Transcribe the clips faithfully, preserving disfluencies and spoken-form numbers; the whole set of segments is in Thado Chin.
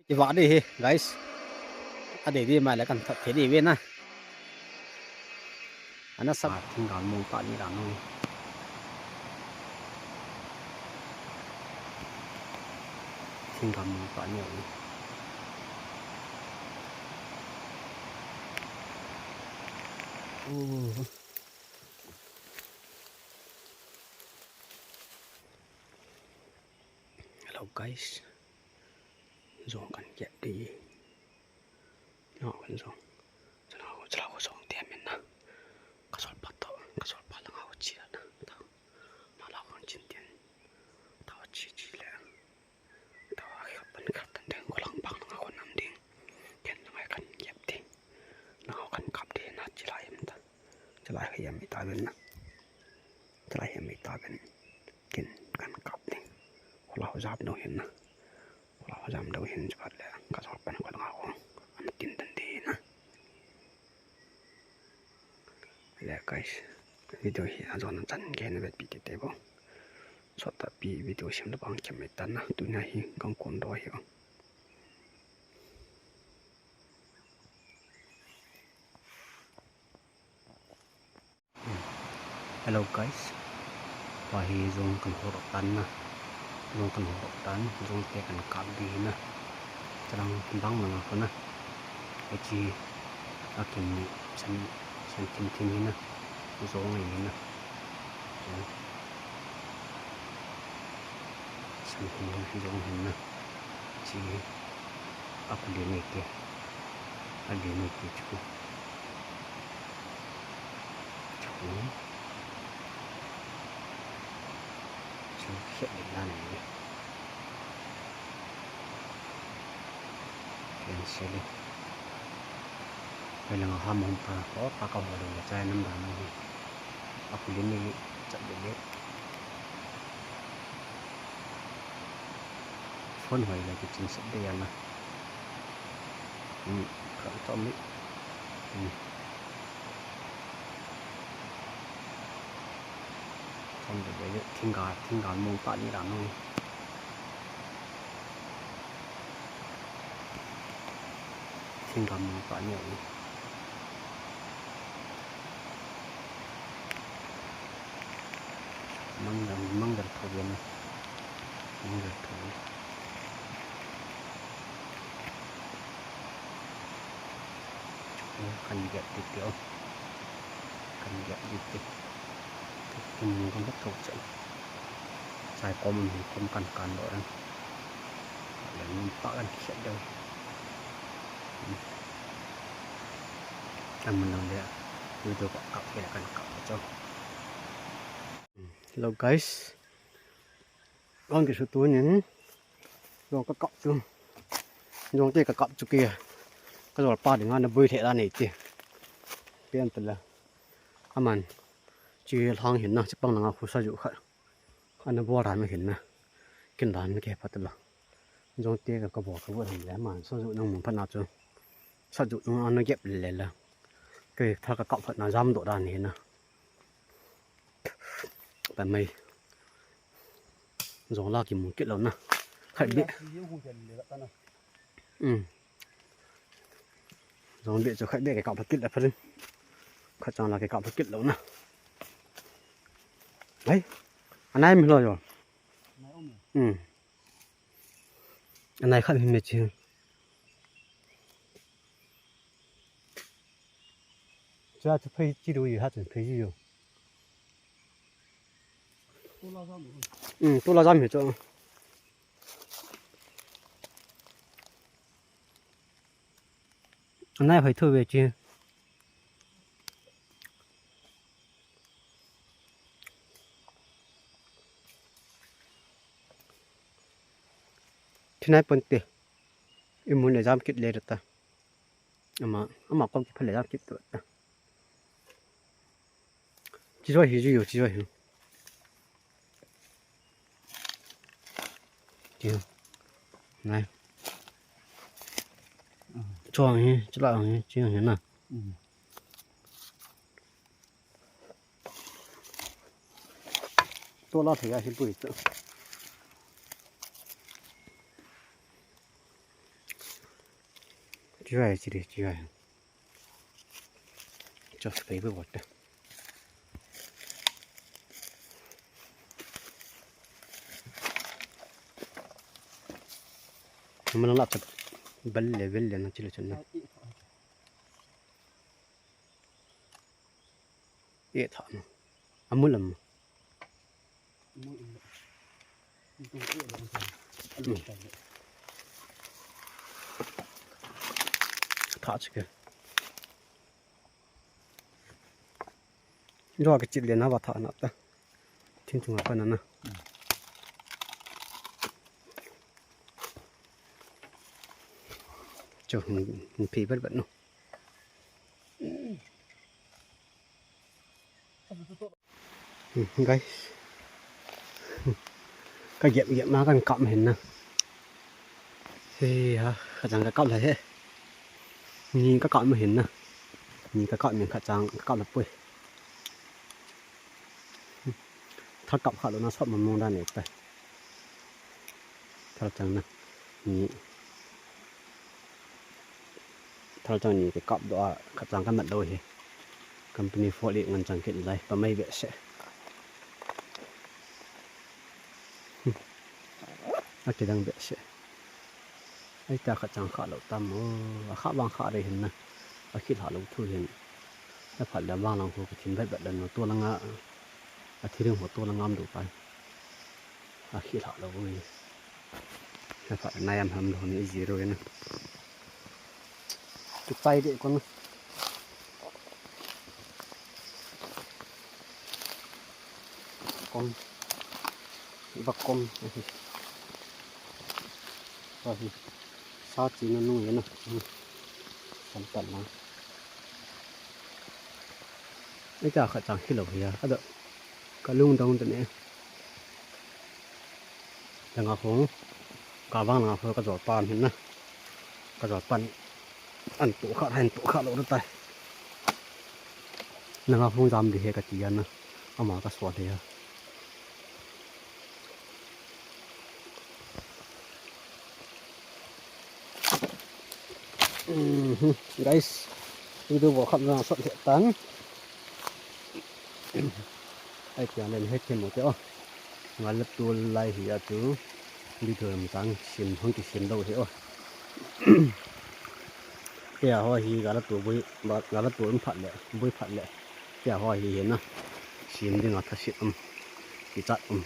Ivah di hi, guys. Adei di mai le kan that thei di ve na. Ana sa. Ah, thinggal mong ta ni la no. Thinggal mong ta ni. Oh. Hello guys. Jong kan kep di. Jong kan jong. Jala ho, jala ho jong te min na. Ka sol pa to, ka sol pa lang ho chi na. Ta. Ma la ho chin tin. Ta ho chi chi le. Ta ho ka pan ka tan den ko lang bang lang ho nam ding. Ken lang kan kep di. Lang ho kan kap di na chi la yem ta. Chi la yem ta ben na. Chulai hi mei ta ben kin kan kap ding. Khola ho jam dou hin na. Khola ho jam dou hin chupat le ka jol pan khola ho. An tin tan de na. Le guys, video hi ajon chan gei na vetpi tete vo. Sot tahpi video sem le bang khem mei tan na. Tuna hi gang kon dou hi o. Hello guys. Pa hi jong kan ho rok tan na. Jong kan ho rok tan, jong te kan kap di na. Chalang bang na ko na. Achi akin san san thin thin hi na. Jong hi na. San thin jong hi na. Chi. Apuli nei ke. Agi nei ke chu. Chu. Chu khet ding dan ni. Ken sele. Pele nga ham hom pa ho pa ka ho ding le chai nam dan ni. Apuli nei chat de le. Phone hoi le kichin sep de ya na. Hmm, ka to mi. Hmm. Phone de de thinggal, thinggal mong ta ni la no. Thinggal mong ta ni. Mangdal, mangdal tho ve na. Mangdal tho ve. Kan gep di ti o. Kan gep di ti. Kum kan tho che. Sai kom, kom kan kan lo ran. Len pa kan khet deu. Kan mun lo le. Video ka kap ke kan kap cho. Hello guys. Jong kisutu nin. Jong ka kap chu. Jong te ka kap chu kei. Ka jol pa dinga na bui the la nei ti. Pian tala. Aman. Chi lang hin na, chi pang langa khu sa ju kha. Ana bol ran hin na. Kin dan ke phat la. Jong te ka ka bol ka bol hin le man sa ju nang mun phat na chu. Sa ju nang ana gep le la. Kei tha ka kap phat na jam do dan hin na. Pan mai. Jong la kimu kit lou na. Khat beh. Um. Jong beh chu khat beh kei kap kit le pha rin. Khat chang la kei kap kit lou na. Hai. Anai mi lo jo. Um. Anai khat mi me chi. Cha chu phei chi ru yi ha chun phei yi yo. Um, tu la jam hi chu. Anai phei thu ve chi. Thinai pon te. Imun le jam kit le ta. Ama, ama kom ki phale jam kit ta. Chi joi hi ju yo, chi joi hi. Chi. Nai. Chuang hi, chi la hi, chi hi na. To la thei a hi pui to. Chiwai chiri chiwai. Just kai bo water. Malang la chat bel le bel le na chilo chan na. E tha na. Amulam. Tha chike. Jo ke chit le na ba tha na ta. Thing chunga pa na na. Cho hin phi bat bat no. Guys. Ka gep gep ma kan kap hin na. He ha, ka chang ka kap la he. Ni ka kap ma hin na. Ni ka kap min ka chang ka kap la pui. Tha kap kha lo na sot ma mong da ne ta. Thal chang na. Ni. Thal chang ni ke kap do a, khat chang ka mat lo hi. Company fault i ngan chang kit lai, pa mai behseh. A kidang behseh. Ai ta khat chang kha lo tam o, a kha vang kha re hin na. A khit ha lo thu hin. A phat le vang lang ko ka thin bet bet le no to langa. A thi ring ho to langa am do pai. A khit ha lo ui. Ka pha na yam ham lo ni zero na. Tu pai de kon. Kon. Ba kon. Ba hi. Sa chi na nu ye na. San tan na. Ai ta kha chang khilo ya. Ada. Ka lungdong te ne. Langa khong, ka vang langa khong ka jol pan hin na. Ka jol pan. An tu kha, an tu kha lo tai. Langa khong jam di he ka ti ya na. Ama ka so le ya. Mhm. Guys, video bo kham na sot he tan. Ai tia len he them mo te o. Nga lap tu lai hi a tu. Video lam tang sim hong ki sim lo he o. Tia ho hi ga la tu bui, ga la tu um phat le, bui phat le. Tia ho hi he na. Sim ding a tha sit um. Ki chat um.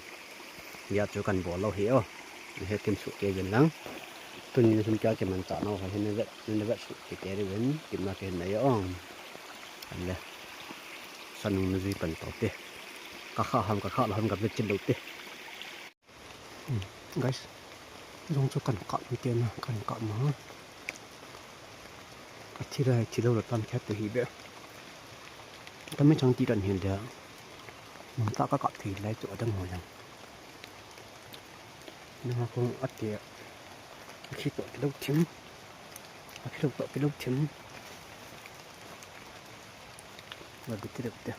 Ya chu kan bol lo hi o. He kim su ke gen lang. Tuni na sum kya ke man cha no ha hin vet, hin vet su ke ke ri ven, kim na ke hin na yo. An le. Sanung na zui pan to te. Ka kha ham, ka kha lo ham, ka vet chin lo te. Hmm, guys. Jong chu kan kap mi te na, kan kap ma. A thi ra, thi lo la tan khat te hi be. Ka mi chang ti ran hin de. Mun ta ka kap thei lai chu adang ho yang. Nang a kong a te a khi to kilo thim. A khi to kilo thim. Ba bi ti de te.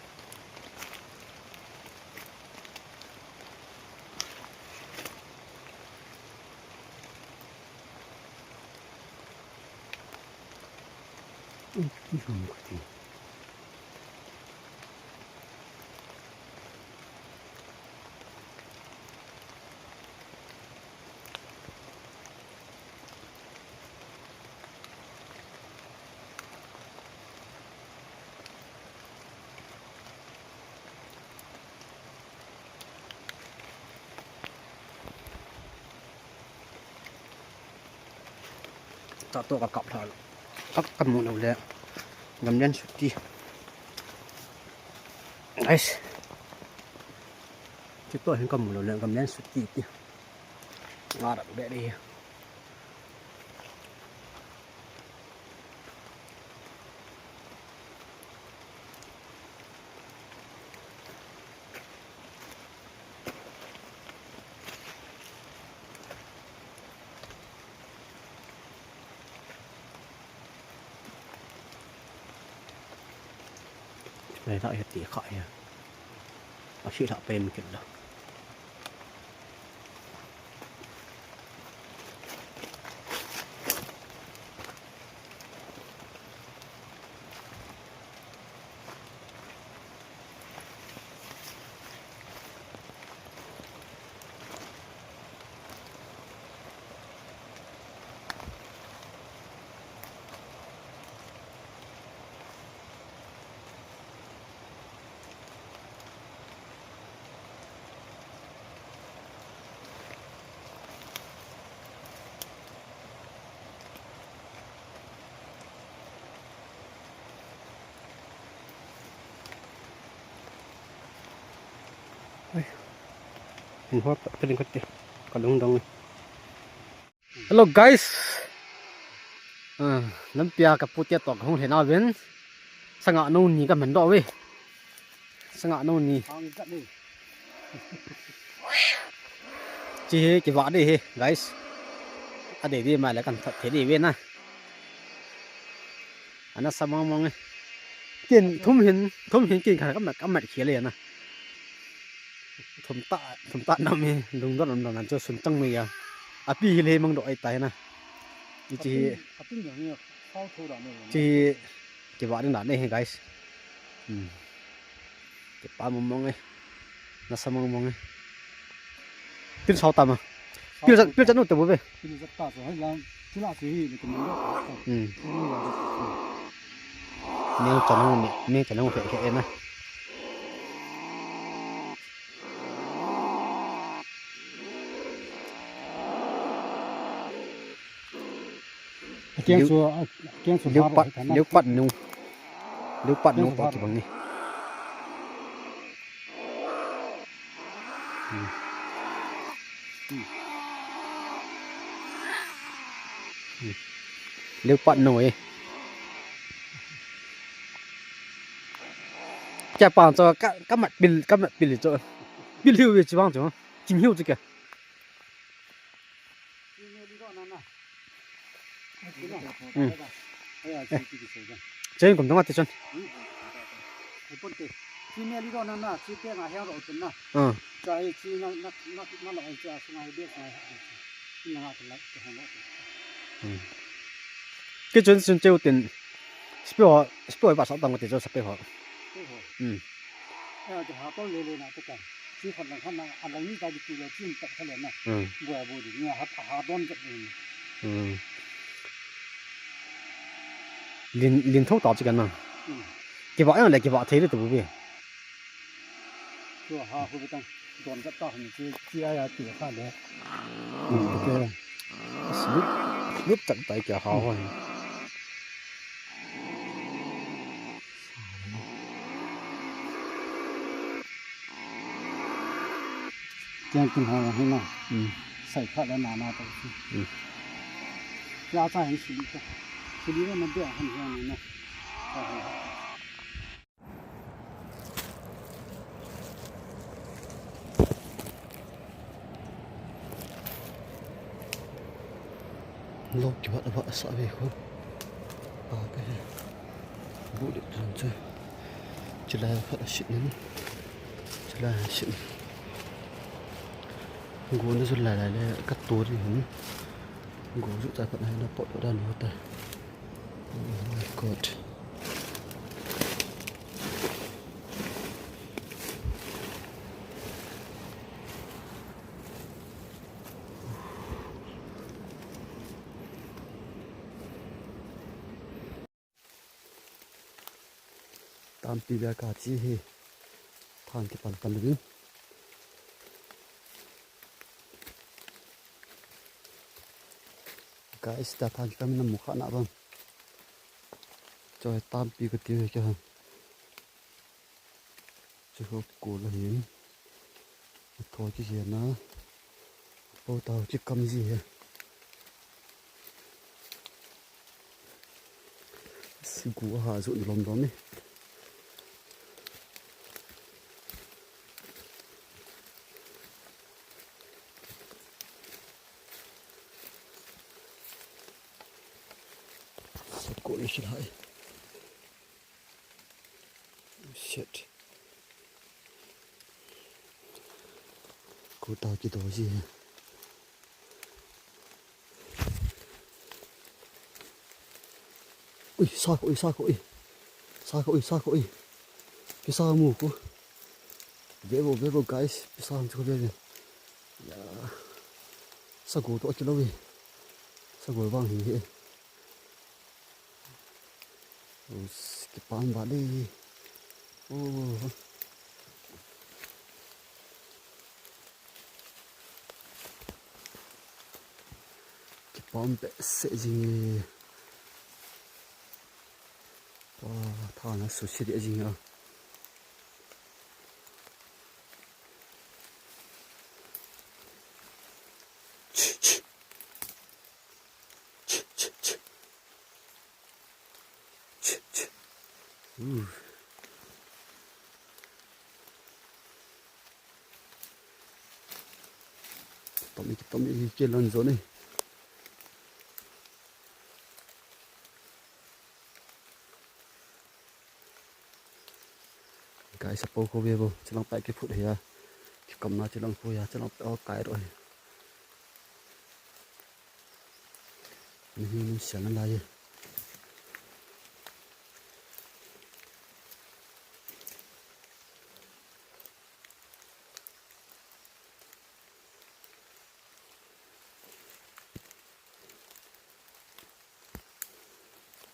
Ui, ui, ui, ui. Cha to ka kap lha. Kap ka mu lo le. Gamlen suti. Guys. Cha to hin ka mu lo le. Gamlen suti ti. Nga rak be ri. Lai ta ya ti kha ya. A si la pe mi kit la. Ai. Hin hot, pin khat ti. Ka lungdong. Hello guys. Ah, lampia ka pute to ka hung lhena ven. Sanga no ni ka man doh ve. Sanga no ni. Chi hi kiva dei hi, guys. Adei dei mai le kan that thei dei ve na. Ana sa mong mong e. Kin thum hin, thum hin kin kha ka mat, ka mat khia le na. Thum ta, thum ta na mi lungdon lungdon an chu sun chang mi ya. Api hi le mang doh ai tai na. Ichi hi. Api, api ni ni, sao tho da ni. Chi hi kiva ding da ni hi, guys. Hmm. Kipa mong mong e. Nasa mong mong e. Pil sao ta ma. Pil jat, pil jat nu te bu ve. Pil jat ta so hai lang. Pil a si hi ni kin do. Hmm. Ni ya. Ni cha nong ni, ni cha nong phe phe na. Kiang chu, kiang chu Liu pat, liu pat nu. Liu pat nu to kibang ni. Hmm. Hmm. Liu pat nu e. Cha pa cho ka, ka mat pil, ka mat pil cho. Pil hiu ve chi bang cho. Chim hiu chi ke. Hmm. Chen kum dong ati chun. Hmm. Hmm. Ke chun chun cheu tin. Spe ho, spe ho ba sa tang ati chun spe ho. Hmm. Chi khat lang khat na, a lang ni ta di tu le chin tak kha le na. Hmm. Bua bua di ni ha, ha don jat ni. Hmm. Lin, lin tho ta chi kan na. Hmm. Kiva yang le kiva thei le tu bu bi. Chu ha hu bi tang don jat ta ni chi, chi a ya ti kha le. Hmm. Okay. Lup, lup tak tai kia ha ho. Tiang kin ha hi na. Hmm. Sai kha le na na ta. Hmm. Ya cha hi sili ka. Sili na na de han hi na. Cha hi. Lo kivat vat sa ve ho. Pa ka hi. Bu de tan chu. Chilai khat a sit nin. Chilai a sit nin. Go na chu lai lai le ka to ri hin. Go chu cha khat na pot dan ho ta. Oh my God. Tampi bia ka chi hi. Thang kipan pan din. Guys, ta thang kipan na mu kha na bang. Choi tampi ka ti ve kya. Chu ho ko la hin. Tho chi hian a. Po tau chi kam ji he. Sigu a ha zu ni lom dom ni. Sigu ni si lai. Shit. Ko ta ki to ji. Ui, sa ko, ui, sa ko, ui. Sa ko, ui, sa ko, ui. Ki sa mu ko. Ve vo, ve vo, guys. Ki sa mu ko ve ve. Ya. Sa ko to ki lo ve. Sa ko bang hi he. Us, kipan ba le. Oh. Kipan behseh jing e. Wa, thana su si de jing a. Uh. Kitom e, kitom e, kilon jo e. Guys, apo kho ve vo, chilang pa kiphut hi a. Kikamna chilang kho hi a, chilang pa kai ro hi. Ni hi ni sian lai.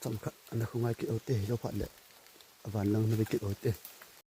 Chomkhat ana khongai kit u te, jou phat le avan lang na ve kit u te.